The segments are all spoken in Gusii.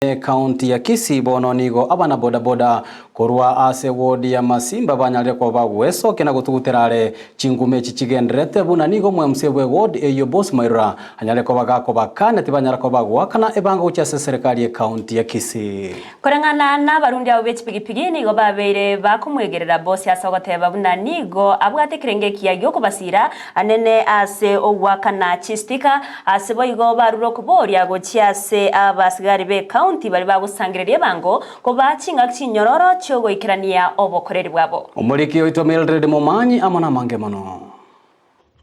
Ekaunti ya Kisii bono nigo abana bodaboda korwa ase ward ya Masimba banyarire koba bagwesokia na gotugutera are chinguma echi chigendererete buna nigo omwMCA bwe ward eyio Boss Mairura anyarire koba gakobakania tibanyara koba bagoakana ebango gochia ase eserekari y'ekaunti ya Kisii. Koreng'ana nabarundi abo be chipigipigi nigo babeire bakomwegerera Bosi ase ogoteba buna nigo abwate ekerengo ekiya gi'okobasiira anene ase ogoakana chistika Ase boigo barure okoboria gochia ase abasigari b'ecounty baria bagosangereria ebango kobaa chingaki chinyororo chi'ogoikerania obokoreri bwabo. Omoriki oito Mildred Momanyi amo namange mono.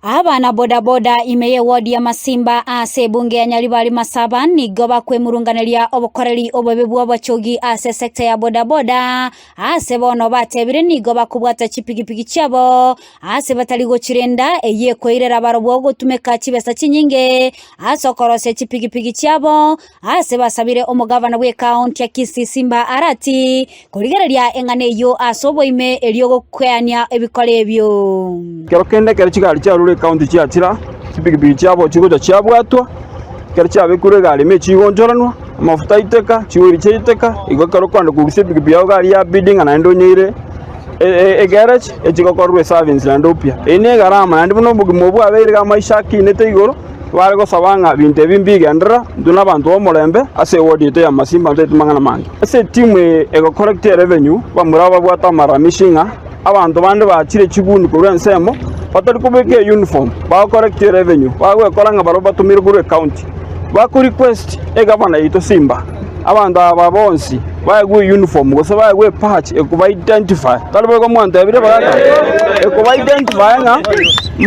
Abana bodaboda ime y'ewodi ya Masimba ase ebunge ya Nyaribari Masaba nigo bakwemurunganeria obokoreri obobe bw'obochogi ase esecta ya bodaboda ase bono batebire nigo bakobwata chipigipigi chiabo Aase batari gochirenda, eyio ekoirera barobwo gotumeka chibesa chinyinge ase okorosia chipigipigi chiabo, aase basabire omogavana bw'ekaonti ya Kisii Simba Arati korigereria eng'ana eyio ase oboime erio gokweania ebikore ebio. Ekero kende ekero chigari chiarure ekaunti chiachira, chipigipigi chiabo chigocha chiabwatwa, ekero chiabekirwe egari ime chigonchoranwa, amafuta aiteka, chiwiri chiaiteka, igo ekero okogenda korusia epigipigi yago egari yabidi ng'a naende onyeire. Egerechi echigokorerwa eservice naende upya. Eye negarama naende buna obogima obwo bwabeire iga amaisha akinete igoro, bare gosaba ng'a ebinto ebi mbigenderera, intwe nabanto b'omorembe ase eward yaito ya Masimba ntoete amang'ana amange. Ase etimu eye egocollecta erevenue, bamura babwate amaramishi ng'a abanto bande bachire chiguni korwa ensemo batari kobeka euniform, bagocollecta erevenue, bagwekora ng'a barabwo batomirwe korwa ecounty. Bako request egavana yaito Simba. Abanto aba bonsi baegwe euniform gose baegwe epatch ekoba identify, tari boigo mwantebirie abagaka? Ekoba identify ng'a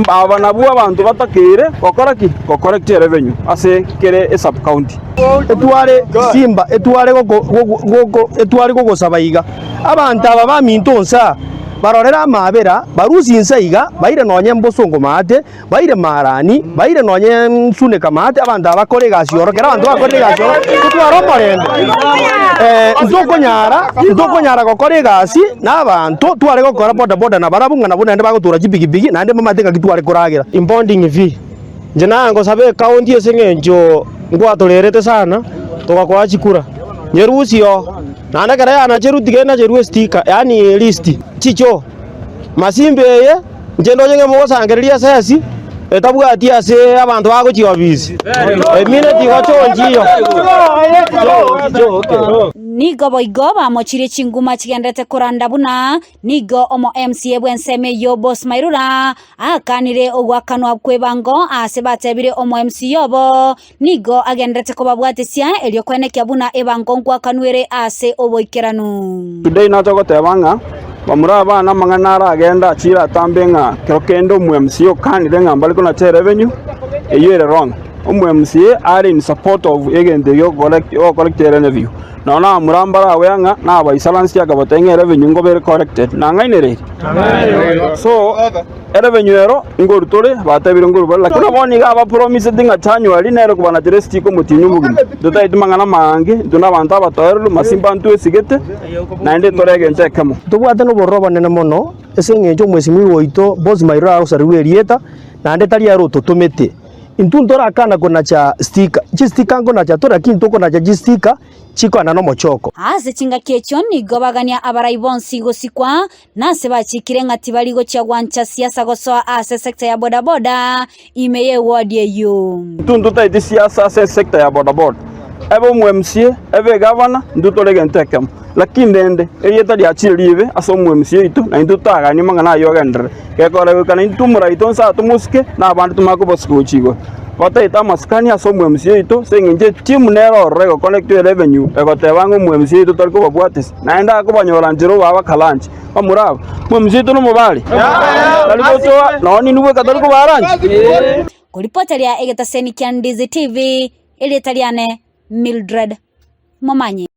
aba nabwo abanto batakeire gokora ki? Go collect erevenue ase kere esub county. Etware simba, etware goko goko etware gogosaba iga. Abanto aba baminto inse aa, barorere amaabera, barusie inse iga, baire nonye mbosongo maate, Baire maarani, baire nonye nsuneka maate, abanto aba bakore egasi oro, ekero abanto bakorire egasi oro, totware omorembe. Ntokonyara, ntokonyara gokora egasi na abanto tware gokora boda boda nabarabwo ng'a nabwo naende bagotura chipigipigi, naende mbamanyete ng'aki tware koragera. Impounding fee, inche naye ngosaba ecounty ase eng'encho ngwatorerete sana, togakoa chikura, nyerusie oo, naende ekero yanacherwe tiga enacherwe estika yaani elist, chichoo, masimba eye. Inche ndoche ng'a mogosangereria ase esi etabwati ase abanto bagochia obisi, emineti igo chonchiyo. Nigo boigo bamochirie chinguma chigenderete koranda buna nigo omo MCA bw'ensemo eyio Boss Mairura aakanire ogoakanwa kw'ebango ase batebire omo MCA obo nigo agenderete kobabwatisia erio koenekia buna ebango ngwakanwere ase oboikeranu. Today nacha goteba ng'a bamura abana amang'ana aragende achire atambe ng'a kero kende omo MCA okanire ng'a mbare konacha erevenue, eyio ere wrong. Omo MCA are in support of egento ekio gocollect erevenue. Nonya na abamura mbarawe ang'a nabaisaransi akabatebia ng'a erevenue nkoba ere collected. Nang'ainereiri? So Erevenue ero ngoru tore, batebire ngoru bare, lakini bono nigo abapromiseti ng'a January nere kobanachera estika omotienyi omogima. Totaeti mang'ana amaange, intwe nabanto abatoereru, masimba ntwesigete, naende tore egento ekemo. Tobwate nobororo obonene mono ase engencho omwesimigwa oito Boss Mairura agosarigwa erieta, naende tari ere ototomete. Intwe ntorakana konacha stika, chistika nkonacha tore lakini tokonacha chistika chikoenda nomochoko. Ase chingaki echio nigo bagania abarai bonsi gosikwa, na ase bachikire ng'a tibari gochia gwancha siasa gosoa ase sector ya bodaboda ime y'eward eyio. Intwe ntotaeti siasa ase esector ya bodaboda, ebe omo MCA, ebe egavana, intwe tore egento ekemo. Lakini rende, erieta riachire ribe ase omo MCA oito, na intwe totaganie amang'ana ayio agenderere. Gekogera goika naintwe omorai tonsi aa tomosike, na abande tomanye kobosika gochia igoro. Bataete amasikani ase omo MCA oito, ase eng'encho etimu nere ororo egoconnectwa erevenue, egoteba ng'a omo MCA oito tari kobabwatisia. Naende akobanyora nchera obae bakaranche. Bamura aba, Momisa oito nomobare? Tari gotoa, nonya ninwe bweka tari kobarancha? Koripoteria egetaseni kia Ndizi TV, erieta riane Mildred Momanyi.